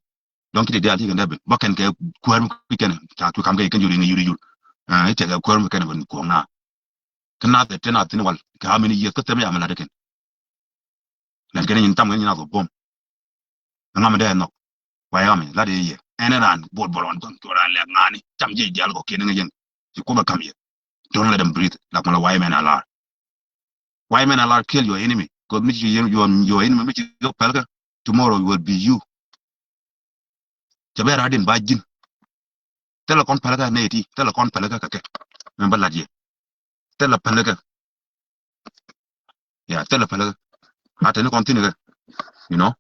Dɔŋ kiti dial ti kɛ ndɛ ben. Ba kɛn kɛ kuäär mi kui̱ kɛn. Ca kui̱ kam kɛ ikɛn yuri ni yuri yur. Ah, ite kɛ kuäär mi kɛn ben kuɔŋ na. Kɛ na thɛ te na thin wal. Kɛ how many years kä thɛm ya mi lat kɛn. Lɛn kɛn nyin tam kɛn nyin a thop bom. Ŋa mi dee nhɔk. Wayam, lat i̱ yɛ. Ɛn ran Bull Brown kɔn cuɔr a lɛk ŋa̱ni. Cam jiɛc diaal kɔ kiɛn ŋäc yɛn. Ci kuɔth a kam yɛ. Don't let them breathe. Lak mala wayam ɛn a lar. Wayam ɛn a lar, kill your enemy. Kɔth mi ci yɛn your, your enemy mi ci kɛ pɛl kɛ. Tomorrow will be you. Cɛ bɛ rat in ba ji̱n. Thilɛ kɔn pɛl kɛ nɛy ti. Thilɛ kɔn pɛl kɛ kɛ kɛ. Mɛn bä lat yɛ. Thilɛ pɛl kɛ. Ya, thilɛ pɛl kɛ. A teni kɔn thin kɛ. You know.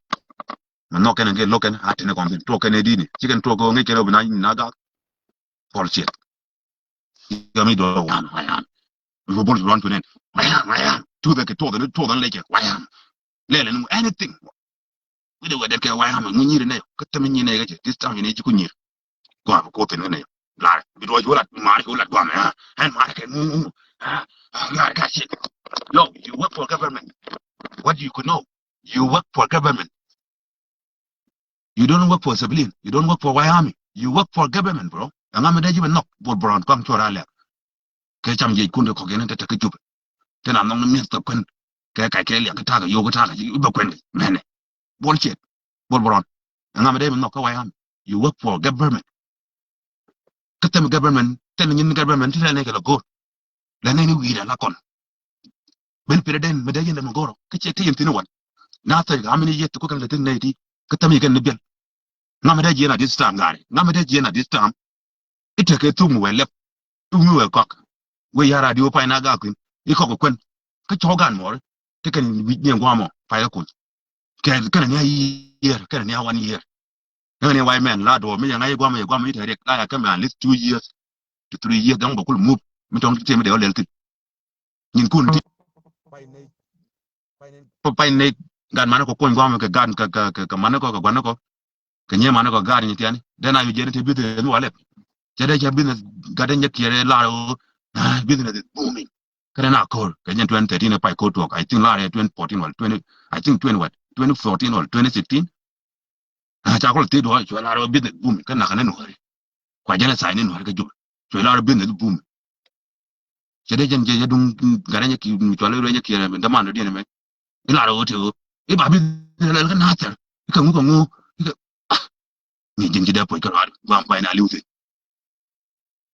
Mɛ nhɔk kɛn kɛ lo̱k kɛn a teni kɔn thin. Tuɔk kɛn ɛ dini. Ci kɛn tuɔk kɛ ŋi̱c kɛn ɛ bi na, na gak. Bullshit. Yɔ mi dɔɔ wan, wayan. Bi bol ruan tunen. Wayan, wayan. Tuɔth kɛ tuɔth ni tuɔth ni lɛ cɛ. Wayan. Lɛlɛ ni anything. Wi̱dɛ wɛ dɛt kɛ wayam ŋu nyir nɛ. Kä thɛm nyir nɛ kɛ cɛ. This time ni ci ku nyir. Gua ko thin nɛ. Lar. Bi duɔc wala mar ko la gua mɛ. Ɛn mar kɛ ŋu ŋu. Ah, ah, lar ka shit. Yo, you work for government. What do you could know? You work for government. You don't work for civilian. You don't work for White Army. You work for government, bro. Ɛŋa mi dee ji̱ bɛ nhɔk Bull Brown kɔaŋ cuɔr a lɛk. Kɛ cam jiɛc kun de kɔk yɛn te te kä Jubɛ. Te na nhɔk ni mi̱eth kɛ kuän. Kɛ kac kɛ liak kä ta̱a̱ kɛ yo̱o̱k kä ta̱a̱ kɛ ji̱ bɛ kuɛn kɛ mɛnɛ. Bullshit. Bull Brown. Ɛŋa mi dee mi nhɔk kä White Army. You work for government. Kä thɛm government, thɛm nyin government ti lɛ nɛ kɛ lɛ go̱o̱r. Lɛ nɛ ni wi̱i̱ la kɔn. Ben pire den mi dee yɛn lɛ mi go̱o̱r. Kä cɛ ti yɛn thin wan. Na thɛy kɛ amini yɛ ti ku kɛn lɛ thin nɛ ti. Kä thɛm yɛ kɛn ni biɛl. Ŋa mi dee jiɛn a this time gari. Ŋa mi dee jiɛn a this time. I̱ tekɛ thuk mi wɛ lɛp. Thuk mi wɛ kɔk. Wee ya̱r a di wä pay na gak thin. I̱ kɔk kuɛn. Kä cɔk gan mɔri. Ti kɛn wi̱c ni guamɔ pay kä kuny. Kɛ kɛn ni a year, kɛn ni a one year. Kɛn ni a white man la duɔ mi yɛ ŋa̱c guamɔ yɛ guamɔ i̱ tɛ riɛk la ya kɛn bɛ at least two years to three years dɔ̱ŋ bɛ kul move. Mi tɔŋ ti ti mi dee wä lɛl thin. Nyin kun ti. Pay ne gan mani kɔ kuny guamɔ kɛ gan kɛ kɛ kɛ mani kɔ kɛ guani kɔ. Kɛ nyɛ mani kɔ gaat nyi tiani. Then a yu jɛn ti business mi wa lɛp. Cɛ dee cɛ business gat dee nyɛ kiɛrɛ lar o. Ah, business is booming. Kɛnɛ na kor kɛ nyɛ twenty thirteen pay kor tuɔk. I think lar twenty fourteen wala twenty, I think twenty what? Twenty fourteen wala twenty sixteen. Ah, ca kɔl ti duɔ cuɛ lar o business booming. Kɛ na kɛ ne nuɔri. Kua jɛn a sign ni nuɔri kɛ Jubɛ. Cuɛ lar o business booming. Cɛ dee jɛn jɛ jɛ duŋ gat dee nyɛ ki mi cual rɛ nyɛ kiɛrɛ däman dee diɛn mɛ. I̱ lar ɣöö ti ɣöö i̱ ba bi lɛl kä nathɛr i̱ kɛ ŋu kɛ ŋu i̱ kɛ ah. Ni ji̱n ci dee puɔc kä ruaar guam pay na li̱w thi̱n.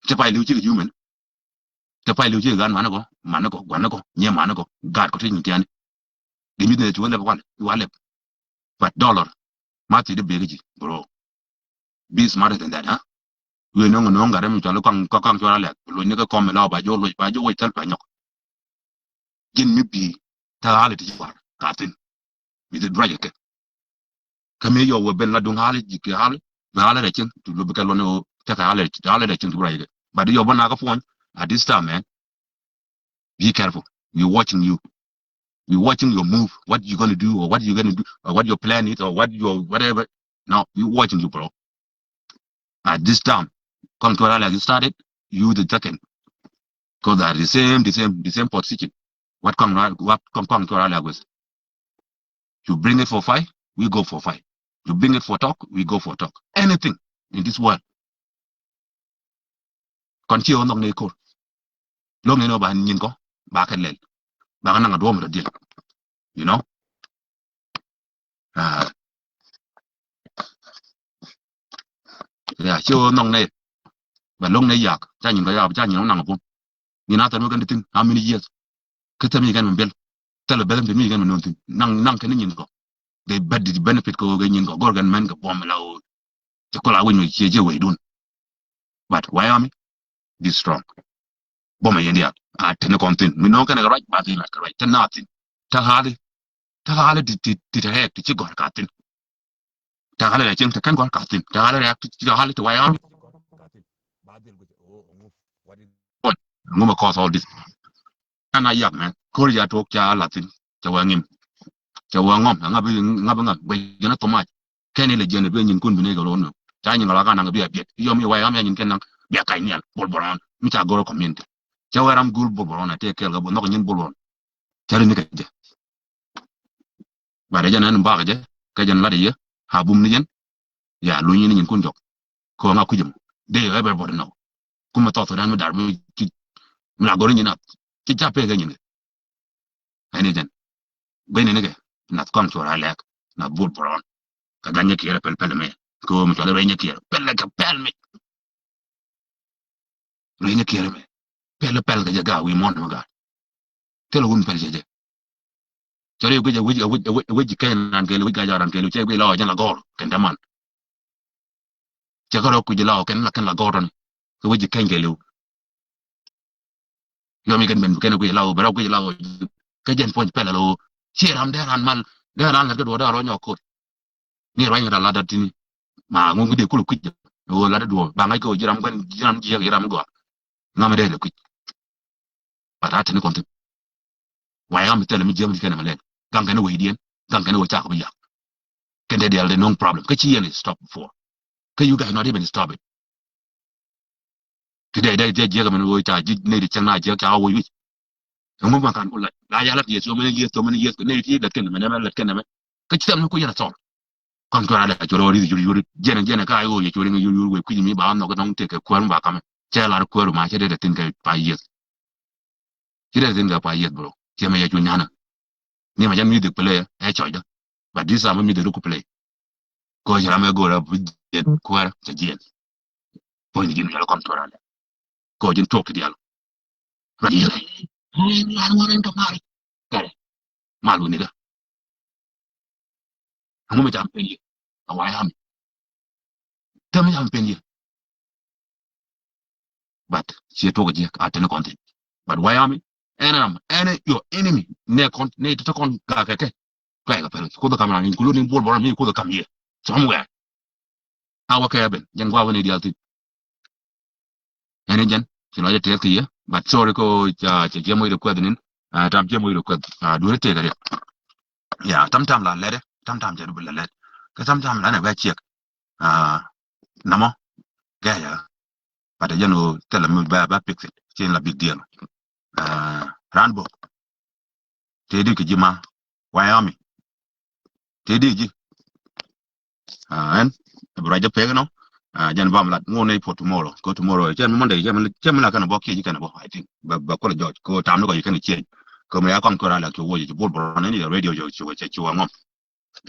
Ti pay li̱w cikɛ yumɛn. Ti pay li̱w cikɛ gan mani kɔ mani kɔ guani kɔ nyɛ mani kɔ gaat kɔ ti nyin tiani. Di mi thi̱n ci wä lɛp wal i̱ wa lɛp. But dollar ma thi̱n di bek ji̱ bro. Be smarter than that, huh? Wi̱i̱ no̱ŋ no̱ŋ gat mi cɔl kɔŋ kɔŋ cɔl alɛk loc ni kä kɔm mi la ba ji̱ wä loc ba ji̱ wä wec thäl pɛ nyɔk. Ji̱n mi bi thäl ti ci war ka thi̱n. Mi thi duac kɛ. Kä mi yɔ wä ben la duŋ hali ji̱ kɛ hali, bɛ hali rɛ cieŋ, tu lo bikɛ lɔni wä, tekɛ hali, hali rɛ cieŋ tu bɛ rɔ yikɛ. But yɔ bä na kä puɔ̱ny, at this time, man, be careful. We watching you. We watching your move, what you gonna do, or what you gonna do, or what your plan is, or what your whatever. No, we watching you, bro. At this time, kɔn cuara like you started, you the second. 'Cause they are the same, the same, the same position. What kɔn ra-, what kɔn, kɔn cuara like with. You bring it for fight, we go for fight. You bring it for talk, we go for talk. Anything in this world. Kɔn ci ɣä nhɔk ni kor. Lo̱k ni nɔ ba nyin kɔ, ba kɛ lɛl. Ba kɛ naŋ a duɔ̱m rɔ diɛl. You know? Ah. Ya, ci ɣä nhɔk ni. Ba lo̱k ni yak, ca nyin kɔ ya, ca nyin kɔ naŋ a bum. Nyin a thɛr mi kɛn di thin, how many years? Kä thɛr mi kɛn mi bel. Thɛl bel mi kɛn mi nɔn thin. Naŋ, naŋ kɛn ni nyin kɔ. They bet di benefit kɛ wä kɛ nyin kɔ, gor kɛn mɛn kɛ buɔm la wä. Cɛ kula winy mi cie jɛ wei dun. But why army? Be strong. Buɔm a yɛn dial. A tɛn kɔn thin. Mi nɔŋ kɛn kɛ ruac, ba thin lat kɛ ruac. Tɛn na thin. Tɛ hali. Tɛ hali ti, ti, ti tɛ hɛk ti ci gɔr ka thin. Tɛ hali rɛ cieŋ tɛ kɛn gɔr ka thin. Tɛ hali rɛ ti, tɛ hali ti why army. Ŋum a cause all this. Ana yak, man. Kor ya tok ca lathin. Ca wä ŋim. Ca wä ŋɔm. Ŋa bi, ŋa bi ŋa. Bɛ jɛn a thomac. Kɛn ilɛ jɛn bi nyin kun bi ne kɛ lon. Ca nyin la ka naŋ bi a biet. Yom i wai am ya nyin kɛn naŋ. Bia kai nial. Bol boron. Mi ca goro community. Ca wä ram gul bol boron. A te kel ka bo nok nyin bol boron. Ca ri ni kɛ jɛ. Ba de jɛn ɛn bak jɛ. Kɛ jɛn lat yɛ. Ha bum ni jɛn. Ya, luny ni nyin kun jɔk. Ko ŋa kujim. De everybody know. Kuma thɔth ran mi dar mi ci, mi la gori nyin nath. Ci ca pek nyin. Ɛn ijen. Beni ni kɛ. Nath kɔn cuɔr a lɛk. Nath bul boron. Ka ganyɛ kiɛrɛ pɛl pɛl mɛ. Ko mi cuɔl rɛnyɛ kiɛrɛ. Pɛl kɛ pɛl mi. Rɛnyɛ kiɛrɛ mɛ. Pɛl pɛl kɛ jɛ ga wi mɔn mi ga. Thilɛ wun pɛl cɛ jɛ. Cɛ ri guic a wic, a wic, a wic, a wic kɛn ran kɛl, wic gac a ran kɛl, cɛ guic la ɔ jɛn la gɔr, kɛn däman. Cɛ kɛ rɔ kui̱c la ɔ kɛn la kɛn la gɔr tɔn. Kɛ wic kɛn kɛl. Yɔm ikɛn ben kɛn guic la ɔ, bɛ rɔ guic la ɔ. Kɛ jɛn puɔ̱ny pɛl la ɔ. Ciɛ ram dee ran mal, dee ran lɛt kɛ duɔ dee rɔ nyɔk koth. Ni ruany ŋa la dat tini. Ma ŋun gidi kulu kui̱c. Ɣöö la dat duɔ. Ba ŋa̱c kɛ ɣöö jiram guɛn, jiram jiɛk, jiram gɔaa. Ŋa mi dee lɛ kui̱c. But a tini kɔn thin. Why am I telling mi jiɛm di kɛn ɛmɛ lɛl? Gaŋ kɛn wei diɛn. Gaŋ kɛn wei cak bi yak. Kɛn dee diɛl de no problem. Kä ci yɛn stop before. Kä you guys not even stop it. Ti dee dee dee jiɛk ɛmɛ ni wei ca ji̱ nɛy di cɛŋ na jiɛk ca wei wi̱c. Ɛŋu ma kan ku lac la ya lat yes so many years, so many years. Nɛy ti lat kɛn ɛmɛ nɛmɛ lat kɛn ɛmɛ. Kä ci tɛm ni ku yɛn a thɔl. Kɔn cuara lɛ cuara wä rithi yur yur. Jɛn jɛn ka ayo yɛ cuara yur yur wɛ kui̱ mi ba nɔ kɛ nɔŋ tekɛ kuäär mi ba kamɛ. Cɛ lar kuäär ma cɛ dee dee thin kɛ pa yieth. Ci dee thin kɛ pa yieth bro. Cɛ mɛ yɛ cu nyana. Ni ma jɛn music play ɛ cɔcdä. But this time music ku play. Ko ci ram ɛ go̱o̱r ɛ bi jɛn kuäär cɛ jiɛn. Puɔ̱ny ni ji̱n kɛl kɔn cuara lɛ. Ko ji̱n tuɔk ti dial. Rɔ dial. Lan ŋuɔ̱n ɛn tɔ mari. Kɛrɛ. Mal wuni kä. Ɛŋu mi cam pen yɛ. A why am I? Tell me cam pen yɛ. But ciɛ tuɔk jiɛ a teni kɔn thin. But why am I? Ɛn ram ɛn your enemy. Nɛ kɔn nɛ tete kɔn ka kɛ kɛ. Kɛ ka pɛl. Kuoth kam ran including bol bɔra mi kuoth kam yɛ. Somewhere. A wä kɛ ben jɛn gua wä ni dial thin. Ɛn jɛn ci lɔcɛ tɛth kɛ yɛ. But sorry ko ca ca jiɛ moc request nin. Tam jiɛ moc request duuni tëëk riɛk. Ya tam tam la lɛt tam tam jɛ dubi la lɛt. Kɛ tam tam la nɛ bɛ ciɛk. Namɔ gɛya. But jɛn o thilɛ mi bɛ bɛ fix it. Ci la big deal. Ran bok. Tëë di kɛ ji̱ ma. Wyoming. Tëë di ji̱. Ɛn bi ruac jɛ pek nɔ. Jɛn bam lat ŋun nɛy for tomorrow. Ko tomorrow cɛ mi Monday cɛ mi la kɛn bɔ kiɛ ji̱ kɛn bɔ I think. Bɛ bɛ kulɛ jɔc ko tam ni kɔ ji̱ kɛn kiɛ. Ko mi ya kɔn kora la cuɔ wä ji̱ bul bɔ ni radio jɔ cuɔ cɛ cuɔ ŋɔm.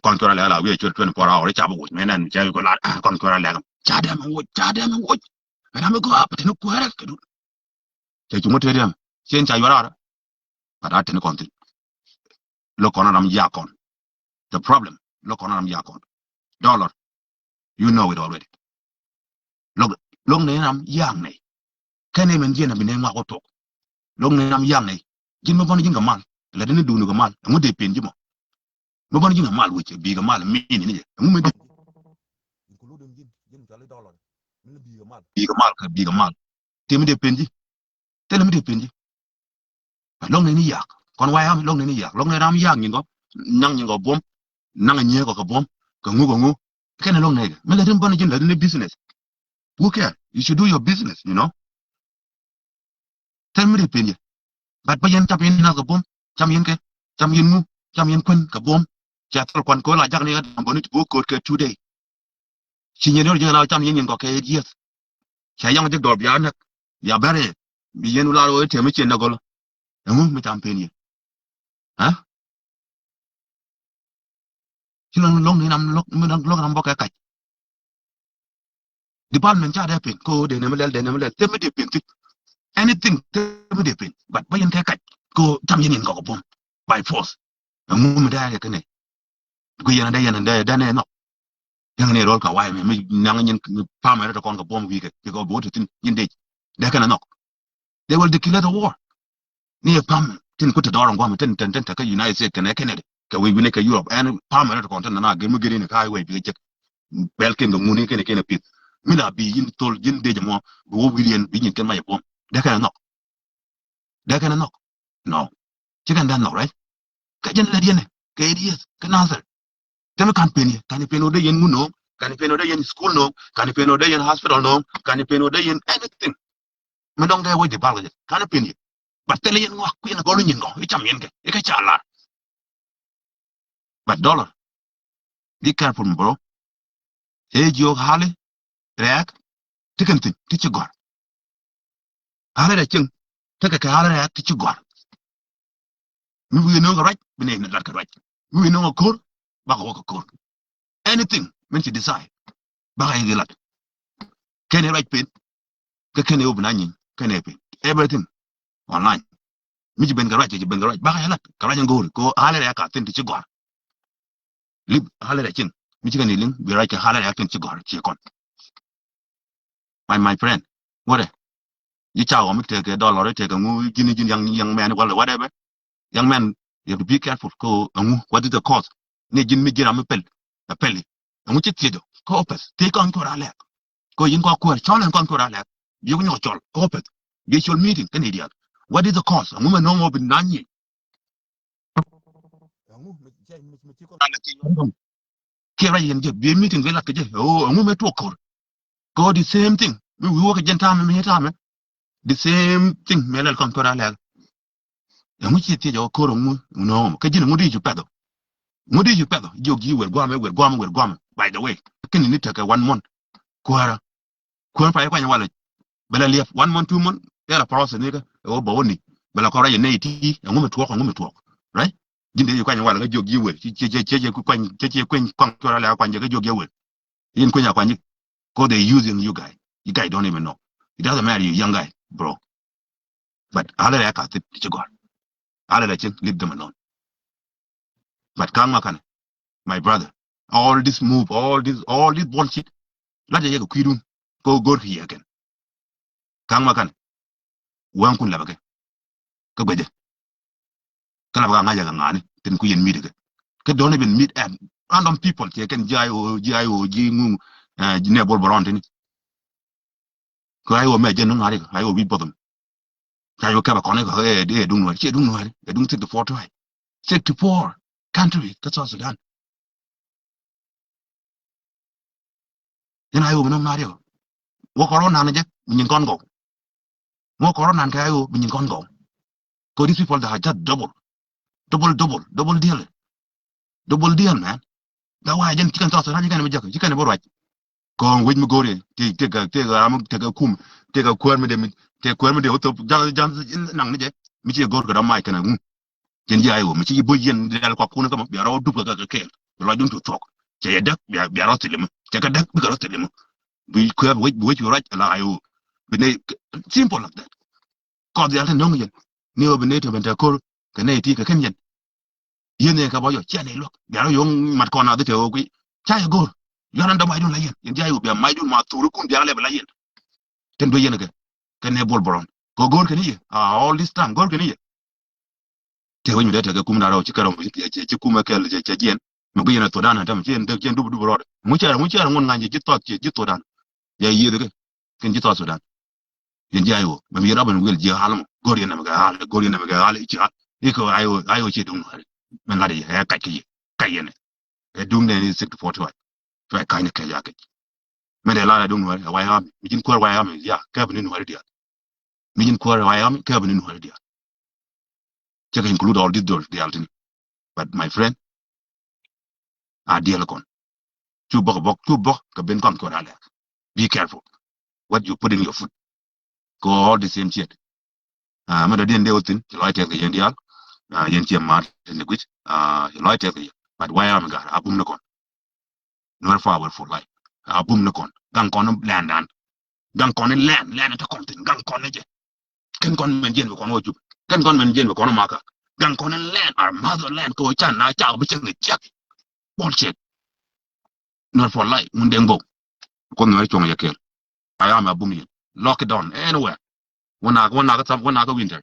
Kɔn cuɔr a lɛ la wi̱i̱ cuɔr twenty four hour ca bi woc mɛ nɛn ca wi̱i̱ kɔ la kɔn cuɔr a lɛ kɛ ca dɛm woc ca dɛm woc. Ram mi gɔaa bi tini kuɛɛrɛ kɛ dun. Cɛ cuŋ tëë dɛm cien ca yuɔr arɛ. But a tini kɔn thin. Lo̱k kɔn ram yak kɔn. The problem lo̱k kɔn ram yak kɔn. Dollar. You know it already. Lo̱k lo̱k ni ram yak ni. Kɛn ni mɛn jiɛn a bi ni ŋuak wä tok. Lo̱k ni ram yak ni. Ji̱n mi bɔn ji̱n kɛ mal. Lɛ dini duni kɛ mal. Ɛŋu dee pen ji̱ mɔ. Mi bän ji̱n a mal wec, bikɛ mal mi ni ni jɛ. Ɛŋu mi di? Including ji̱n, ji̱n cɔl i̱ dollar. Mi ni bikɛ mal. Bikɛ mal, kɛ bikɛ mal. Tëë mi dee pen ji̱. Thilɛ mi dee pen ji̱. Lɔŋ nɛy ni yak. Kɔn wayam lɔŋ nɛy ni yak. Lɔŋ nɛy ram yak nyin kɔ. Naŋ nyin kɔ buɔ̱m. Naŋ nyiee kɔ kɛ buɔ̱m. Kɛ ŋu kɛ ŋu. Kɛn lɔŋ nɛy kɛ. Mi lɛ rin bän ji̱n lɛ rin ni business. Who care? You should do your business, you know. Thil mi ri pen yɛ. But bä yɛn cam yɛn nath kɛ buɔ̱m. Cam yɛn kɛ. Cam yɛn ŋu. Cam yɛn kuän kɛ buɔ̱m. Cia thil kuan kɛ wä la jak ni ɣä dam bä ni ti bä ko̱o̱t kɛ two day. Ci nyin yɔr ji̱n la cam yɛn nyin kɔ kɛ eight years. Cia yaŋ jek dɔɔr bia näk. Bia bɛr yɛ. Bi yɛn wula rɔ tɛm i̱ ciɛ näk gɔl. Ɛŋu mi cam pen yɛ. Ɛ? Ci lɔŋ lɔŋ ni nam lɔk mi lɔŋ lɔŋ nam bä kɛ kac. Department ca dee pen ko dee nɛmɛ lɛl dee nɛmɛ lɛl temi dee pen thik. Anything temi dee pen but bä yɛn kɛ kac ko cam yɛn in kɔk buɔm by force. Ɛŋu mi dee yɛ kɛnɛ. Ku yɛn dee yɛn dee dee nɛ nɔk. Yɛn ni rol ka wayɛ mi mi naŋ yɛn pamɛ rɛ tɔ kɔn kɛ buɔm wi̱i̱ kɛ kɛ kɔ buɔt thin yɛn dee dee kɛnɛ nɔk. They will declare the war. Ni ɛ pam tin ku te dɔr ŋuam tin tin tin te kä United States kɛnɛ Canada kɛ wec wi̱ni kɛ Europe ɛn pam rɛ kɔn tin na gir mi gir ni ka wec bi cek. Bɛl ken kɛ ŋuni kɛnɛ kɛnɛ pith. Mi la bi yin thol yin dec mɔ bi wä wi̱i̱ yɛn bi nyin kɛn ma yɛ buɔm. Dee kɛnɛ nhɔk. Dee kɛnɛ nhɔk. No. Ci kɛn dee nhɔk, right? Kɛ jɛn lɛ diɛn kɛ idieth kɛ Nasir. Temi kan pen yɛ, kan pen wä dee yɛn ŋun no̱o̱ŋ, kan pen wä dee yɛn school no̱o̱ŋ, kan pen wä dee yɛn hospital no̱o̱ŋ, kan pen wä dee yɛn anything. Mi dɔŋ dee wec di bal kɛ jɛ, kan pen yɛ. But thilɛ yɛn ŋɔak kui̱n gɔl nyin gɔ i̱ cam yɛn kɛ i̱ kɛ ca lar. But dollar, be careful, bro. Ëë jiök hali rɛɛk ti kɛn thi̱n ti ci gɔ̱r. Hali rɛɛk cieŋ tekɛ kɛ hali rɛɛk ti ci gɔ̱r. Mi wi̱i̱ no̱o̱ŋ kɛ ruac bi nɛy lat kɛ ruac. Mi wi̱i̱ no̱o̱ŋ kɛ ko̱r bakɛ wä kɛ ko̱r. Anything min ci decide bakɛ yɛ lat. Kɛn ɛ ruac pen. Kä kɛn ɛ wä bi na nyieny kɛn ɛ pen everything online. Mi ci ben kɛ ruac ci ben kɛ ruac bakɛ yɛ lat kɛ ruac in go̱o̱ri ko hali rɛɛk ka thin ti ci gɔ̱r. Lip hali rɛɛk cieŋ mi ci kɛn iliŋ bi ruac kɛ hali rɛɛk thin ci gɔ̱r ci kɔn. My my friend, ŋuɔ̱tɛ. Yi ca ɣɔm i̱ tekɛ dollar i̱ tekɛ ŋu ji̱n ji̱n young young man wala whatever. Young man, you have to be careful ko ɛŋu what is the cause? Ni ji̱n mi ji̱n ram mi pɛl ɛ pɛli. Ɛŋu ci thiec ɔ ko opeth thiec kɔn kor alɛk. Ko yin kɔn kuɛɛr cɔl ɛn kɔn kor alɛk. Bi ku nyɔk cɔl ko opeth. Bi cɔl meeting kɛn idiak. What is the cause? Ɛŋu mɛ no̱o̱ŋ ɔ bi nany nyic. Kiɛ ruac yɛn jɛ bi meeting bi lat kɛ jɛ o ɛŋu mɛ tuɔk ko̱r. Kɛ ɣöö the same thing mi wi̱i̱ wä kɛ jɛn ta̱a̱mɛ mi ta̱a̱mɛ. The same thing mi lɛl kɔn ko̱r alɛl. Ɛŋu ci thiec ɛ wä ko̱r ɛŋu nööŋ kä ji̱n ɛŋu di cu pɛth ɔ. Ɛŋu di cu pɛth ɔ jiök ji̱ wer gua̱a̱mɛ wer gua̱a̱mɛ wer gua̱a̱mɛ by the way. Kɛn ni tekɛ one month. Kuäärä. Kuäär pay kuany walɛ bɛ la liɛp one month two month. Tɛɛr a process ni kä ɛ wä bä wä ni bɛ la kɔn rɛy ɛ nɛy ti ɛŋu mi tuɔɔk ɛŋu mi tuɔɔk. Right. Ji̱n dee ji̱ kuany walɛ kä jiök ji̱ wer ci ci ci ci ci kuany ci ci kuany kɔŋ cuɔr alɛ kuany jɛ kä jiök ji̱ wer. Yin kuany a kuany ji̱. Cause they using you guy. You guy don't even know. It doesn't matter, you young guy, bro. But alɛ rɛ ka thit ci gɔr. Alɛ rɛ cin leave them alone. But ka̱ŋ ma kanɛ, my brother, all this move, all this all this bullshit. Lat yɛ yɛ kɛ kui̱dun ko go̱r ki yɛ kɛn. Ka̱ŋ ma kanɛ, wäŋkun lapɛ kɛ kä guecdɛ. Kä lapɛ ka ŋa̱cä kɛ ŋa̱ni tin ku yɛn meet kɛ. Kä don't even meet and random people cɛ kɛn ji̱ I O ji̱ I O ji̱ ŋuŋ. Ji̱ nɛ bol bɔrɔn tini. Kä I O mɛ jɛ nuŋ ŋa̱ri kä I O wi̱c bothum. Ca yɔ kɛpɛ kɔn i̱ kɔk ɛ duŋ nuɔ̱ɔ̱ri ciɛ duŋ nuɔ̱ɔ̱ri ɛ duŋ sixty four tribe. Sixty four country kä South Sudan. Yɛn a yɔ bi nɔm na riɛk wä kɔrɔ nan jɛ bi nyin kɔn gɔw. Wä kɔrɔ nan kɛ a yɔ bi nyin kɔn gɔw. Ko these people that are just double double double double deal. Double deal, man. That's why jɛn cikɛn tɔth rani kɛn mi jek cikɛn bä ruac. Kɔn wec mi go̱o̱ri ti ti kɛ ti kɛ ram ti kɛ kum ti kɛ kuäär mi de mi ti kuäär mi de wä thop jaŋ jaŋ naŋ ni jɛ mi ci go̱o̱r kɛ dɔm mac kɛn a ŋu. Jɛn ji̱ a iwä mi ci ji̱ bo̱c yɛn dɛl kɔk kun kä ma bia rɔ dup kɛ kɛ kɛɛl bi lɔc dun tu thuɔk. Cɛ yɛ däk bia bia rɔ thilim cɛ kɛ däk bikɛ rɔ thilim. Bi kuäär bi wec bi wec bi ruac la a iwä bi ne simple like that. Kɔth yal te nöŋ yɛn ni wä bi ne te ben te ko̱r kɛ ne ti kɛ kɛn yɛn. Yien ni kɛ bɔ yɔ cia ni luɔk bia rɔ yo̱ŋ mat kɔn a dhi te wä kui̱ ca yɛ go̱r. Yɔn an dɔm a idun la yɛn yɛn jia iwä bia ma idun ma thuri kun bia lɛ bi la yɛn. Ten duec yɛn kɛ kɛ ne bol bɔrɔn kɛ go̱r kɛ ni yɛ a all this time go̱r kɛ ni yɛ. Tëë wec mi dee tekɛ kum da̱ŋ rɛw ci kɛ rɛw mi ci, ci, ci kum ɛ kɛl cɛ, cɛ jiɛn. Mi bi yɛn ɛ Thudan ɛ tämɛ ci yɛn dee, ci yɛn dup, dup rɔɔdɛ. Ŋu cɛ, ŋu cɛ ŋun ŋa̱ny ci, ci Thudan, ci, ci Thudan. Yɛ yiëth kɛ. Kɛn ci South Sudan. Yɛn ji̱ I O. Mɛ mi rap ɛn wil ji̱ ɣal mɔ. Go̱r yɛn nɛmɛ kɛ ɣal, go̱r yɛn nɛmɛ kɛ ɣal, i̱ ci ɣal. I̱ kɛ I O, I O ci duŋ nuɛri. Mɛn lat yɛ, ɛ kac kɛ yɛ. Kac yɛn ɛ. Ɛ duŋ nɛn i̱ six to forty-five. Cuɛ ka̱ny ni kɛc a kɛc. Mɛn dee lat ɛ duŋ nuɛri, ɛ White Army. Mi ji̱n kuäär White Army, ya, kɛ bi ni nuɛri diaal. Mi ji̱n kuäär White Army, kɛ bi ni nuɛri diaal. Cɛ kɛ include all these those diaal tini. But my friend, a diaal kɔn. Cu bɔk, bɔk, cu bɔk kɛ ben kɔn kɔn a lɛk. Be careful what you put in your foot. Kɛ all the same shit. Ah, mɛ dɔ diɛn dee wä thin, ci lɔc tɛth kɛ yɛn diaal. Ah, yɛn ciɛ mat, thin ni guic. Ah, ci lɔc tɛth kɛ yɛn. But White Army gar, a bum ni kɔn. Nuer power for life. A bum ni kɔn. Gaŋ kɔn lɛn dan. Gaŋ kɔn lɛn, lɛn te kɔn thin. Gaŋ kɔn jɛ. Kɛn kɔn mɛn jiɛn bi kɔn wä Jup. Kɛn kɔn mɛn jiɛn bi kɔn wä Maka. Gaŋ kɔn lɛn, our motherland, kɛ wä can na ca bi cɛŋ ni ciak. Bullshit. Nuer for life. Ŋun deŋ bok. Kɔn Nuer cuɔŋ yɛ kɛl. White Army a bum yɛn. Lock it down anywhere. Wä nak, wä nak sam, wä nak winter.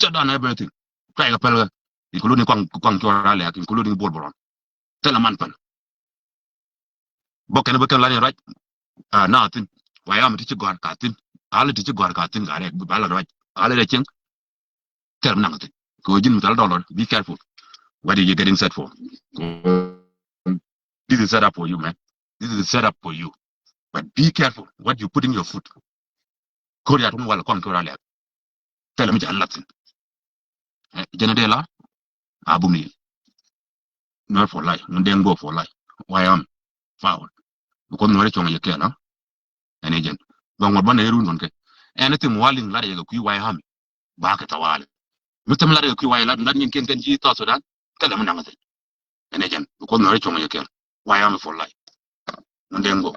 Shut down everything. Try kɛ pɛl kɛ. Including kuaŋ, kuaŋ cuɔr a lɛk, including Bol Boron. Thilɛ man päl. Bä kɛn bä kɛn la ni ruac. Ah, na thin. White Army ti ci gɔ̱a̱r ka thin. Al ti ci gɔ̱a̱r ka thin ka rɛk ba la ruac. Al rɛ cieŋ. Thilɛ mi naŋ thin. Kɛ ɣöö ji̱n mi thal dollar, be careful what you getting set for. This is set up for you, man. This is set up for you. But be careful what you put in your foot. Korea tuŋ wal kɔn Korea lɛk. Thilɛ mi ca lat thin. Eh, jɛn a dee la, a bum ni. Nuer for life. Ŋun deŋ bok for life. White Army. Power. Because Nuer cuɔŋ yɛ kɛl, ha? Ɛn ɛ jɛn. Bä ŋuɔt bä nɛ run kɔn kɛ. Anything wä liŋ lat yɛ kɛ kui̱ White Army. Ba kɛ tawali. Mi thɛm lat yɛ kɛ kui̱ White, lat, lat nyin kɛn kɛn ji̱ South Sudan. Thilɛ mi naŋ thin. Ɛn ɛ jɛn. Because Nuer cuɔŋ yɛ kɛl. White Army for life. Ŋun deŋ bok.